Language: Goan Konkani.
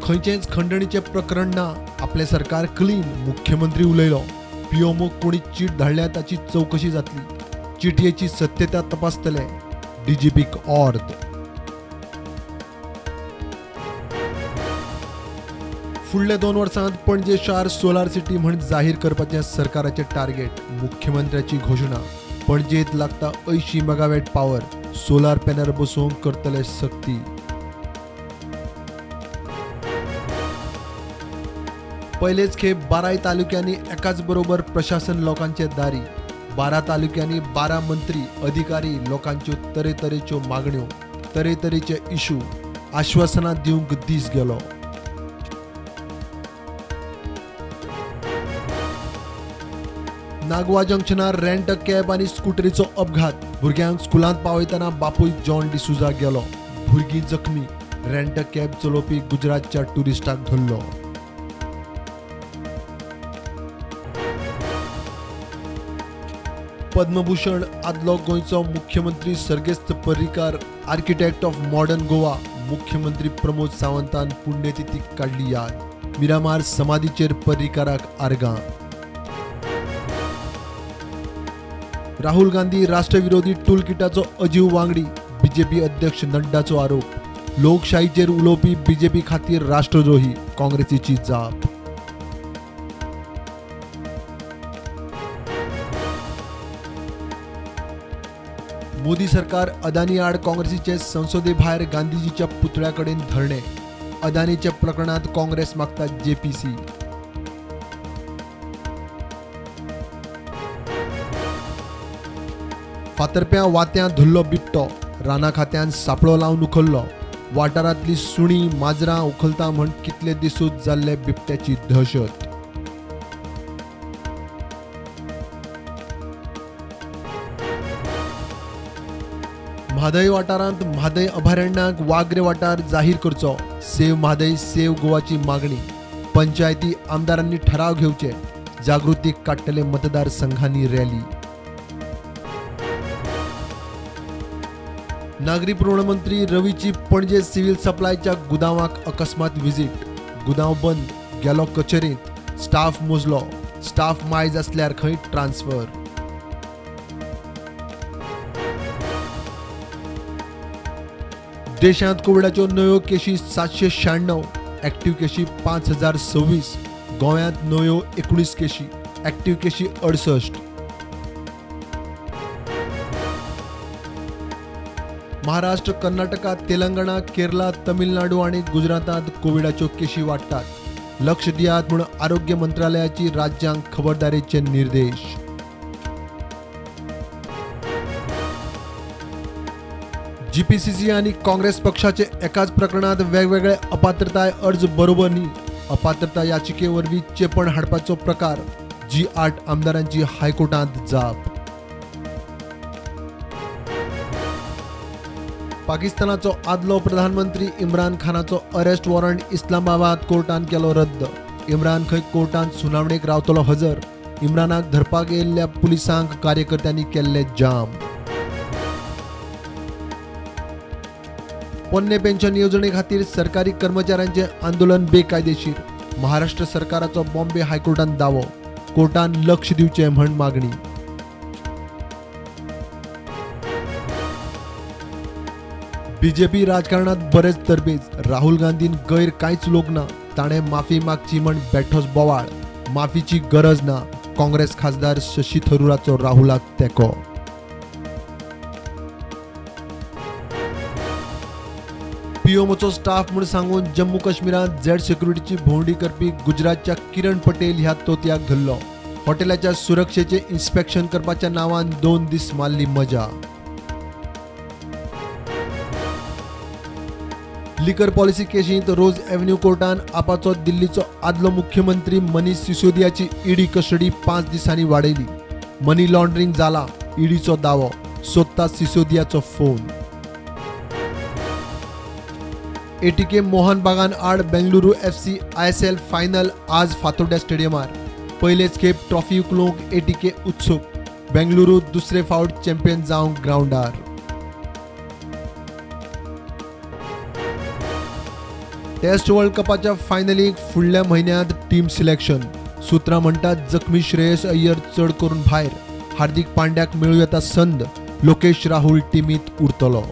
खंयचेंच खंडणीचें प्रकरण ना, आपलें सरकार क्लीन, मुख्यमंत्री उलयलो. पीएमओक कोणी चीट धाडल्या ताची चवकशी जातली, चिटयेची सत्यता तपासतले, डीजीपीक ऑर्द. फुडल्या 2 वर्सांत पणजे शार सोलार सिटी म्हण जाहीर करपाचें सरकाराचें टार्गेट, मुख्यमंत्र्याची घोशणा. पणजेंत लागता 80 मेगावॅट पॉवर, सोलार पॅनल बसोवंक करतले सक्ती. पयलेच खेप 12 तालुक्यांनी एकाच बरोबर प्रशासन लोकांचे दारी. 12 तालुक्यांनी 12 मंत्री अधिकारी लोकांच्यो तरेतरेच्यो मागण्यो, तरेतरेचे इशू, आश्वासनां दिवंक दीस गेलो. नागवा जंक्शनार रेंट कॅब आनी स्कुटरीचो अपघात, भुरग्यांक स्कुलांत पावयतना बापूय जॉन डिसुजा गेलो, भुरगीं जखमी. रेंट कॅब चलोवपी गुजरातच्या ट्युरिस्टाक धरलो. पद्मभूषण आदलो गोंयचो मुख्यमंत्री सर्गेस्त Parrikar, architect of modern Goa, मुख्यमंत्री प्रमोद सावंतान पुण्यतिथीक काडली याद. मिरामार समाधीचेर पर्रीकाराक आर्गां. राहुल गांधी राष्ट्रविरोधी टूलकिटाचो अजीव वांगडी, बीजेपी अध्यक्ष नड्डाचो आरोप. लोकशाहीचेर उलोवपी बीजेपी खातीर राष्ट्रद्रोही, काँग्रेसीची जाप. मोदी सरकार अदानी आड काँग्रेसीचे संसदे भायर गांधीजीच्या पुतळ्या कडेन धरणे. अदानीच्या प्रकरणात काँग्रेस मागता जेपीसी. फातर्प्यां वात्यां धरलो बिबटो, राना खात्यान सापळो लावन उखल्लो. वाठारांतली सुणी माजरां उखलता म्हण कितले दिसूच जाल्ले बिबट्याची दहशत. म्हादय वाठारांत म्हादय अभयारण्याक वाघ्र वाठार जाहीर करचो, सेव्ह म्हादय सेव्ह गोवाची मागणी. पंचायती आमदारांनी ठराव घेवचे, जागृतीक काडटले मतदारसंघांनी रॅली. नागरी पुरवण मंत्री रवीची पणजे सिव्हिल सप्लायच्या गुदांवाक अकस्मात व्हिजीट. गुदांव बंद, गेलो कचेरींत, स्टाफ मोजलो, स्टाफ मायज आसल्यार खंय ट्रान्सफर. देशांत कोविडाच्यो नव्यो केशी 796, ऍक्टिव्ह केशी 5026, गोंयांत नव्यो 19 केशी, ऍक्टिव्ह केशी 68. महाराष्ट्र, कर्नाटका, तेलंगणा, केरला, तमिळनाडू आनी गुजरातांत कोविडाच्यो केशी वाडटात. लक्ष दियात म्हूण आरोग्य मंत्रालयाची राज्यांक खबरदारीचे निर्देश. जीपीसीसी आनी काँग्रेस पक्षाचे एकाच प्रकरणात वेगवेगळे अपात्रताय अर्ज बरोबर न्ही, अपात्रता याचिके वरवीं चेपण हाडपाचो प्रकार, जी8 आमदारांची हायकोर्टांत जाप. पाकिस्तानाचो आदलो प्रधानमंत्री इम्रान खानाचो अरेस्ट वॉरंट इस्लामाबाद कोर्टान केलो रद्द. इम्रान खंय कोर्टांत सुनावणेक रावतलो हजर. इम्रानाक धरपाक येयल्ल्या पुलिसांक कार्यकर्त्यांनी केल्ले जाम. पोन्ने पेन्शन येवजणे खातीर सरकारी कर्मचाऱ्यांचें आंदोलन बेकायदेशीर, महाराष्ट्र सरकाराचो बॉम्बे हायकोर्टान दावो. कोर्टान लक्ष दिवचें म्हण मागणी. बीजेपी राजकारणात बरेच तरबेज, राहुल गांधीन गैर कांयच लोक ना, ताणें माफी मागची म्हण बेठोच बोवाळ, माफीची गरज ना, काँग्रेस खासदार शशी थरुराचो राहुलाक तेंको. पीएमओचो स्टाफ म्हूण सांगून जम्मू काश्मीरांत झेड सिक्युरिटीची भोंवडी करपी गुजरातच्या किरण पटेल ह्या तोतयाक धरलो. हॉटेलाच्या सुरक्षेचें इन्स्पेक्शन करपाच्या नांवान 2 दीस मारली मजा. लिकर पॉलिसी केशींत रोज एव्हेन्यू कोर्टान आपाचो दिल्लीचो आदलो मुख्यमंत्री मनीष सिसोदियाची ईडी कस्टडी 5 दिसांनी वाडयली. मनी लॉन्ड्रिंग जाला, ईडीचो दावो, सोदता सिसोदियाचो फोन. एटीके मोहन बागान आड बेंगलुरू एफसी आयएसएल फायनल आज फातोड्ड्या स्टेडियमार. पयलेच खेप ट्रॉफी उखलूंक एटीके उत्सूक, बेंगलुरू दुसरे फावट चॅम्पियन जावंक ग्रावंडार. टेस्ट वर्ल्ड कपाच्या फायनलीक फुडल्या म्हयन्यांत टीम सिलेक्शन. सुत्रां म्हणटात जखमी श्रेयस अय्यर चड करून भायर. हार्दिक पांड्याक मेळूं येता संद. लोकेश राहुल टिमीत उरतलो.